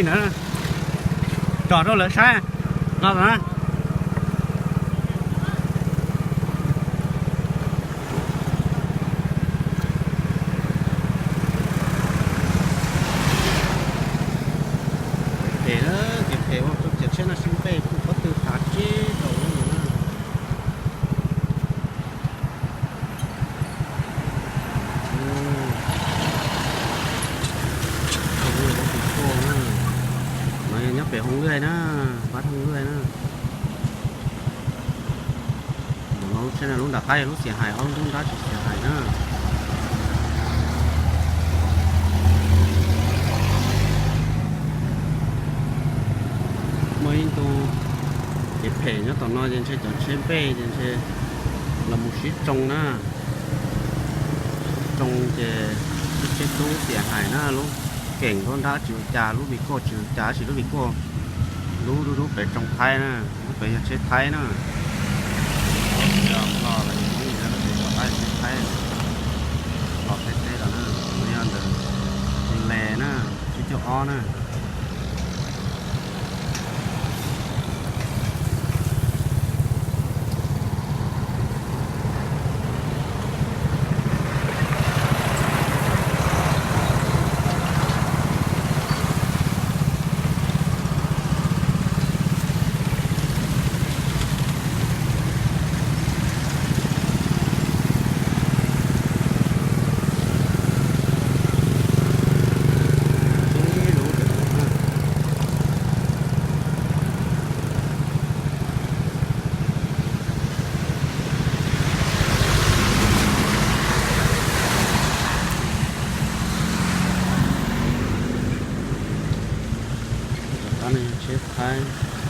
na, tso rau lawv saib no na. Phem na, kev phem ua rau txiav tsheb no sib npej kuj pob tw tav tsib rau lub no na. No yog nyob pem Hoo Lwj na, pab Hoo Lwj na. Lub tsheb no lub nram qab yog lub xiam hais, ob lub nrab tsis xiam hais na. Muaj ib ntu ces phem nyob tom no ces ntshe cov tsheb npej ces ntshe los mus sib tsoo na. Sib tsoo ces lub tsheb tub xiam hais na, lub keem lub nrab tsis ua cas, lub vim kuaj tsis ua cas, tab sis lub vim kuaj lub dub dub pem tsoo Thaib na, lub pem yog tsheb Thaib na. Los los yog Hmoob, yog lub pem tom qab tsheb Thaib, los Thaib teb los na, yog ntawm New Land na, tsib caug ob na. Tom qab no yog tsheb Thaib.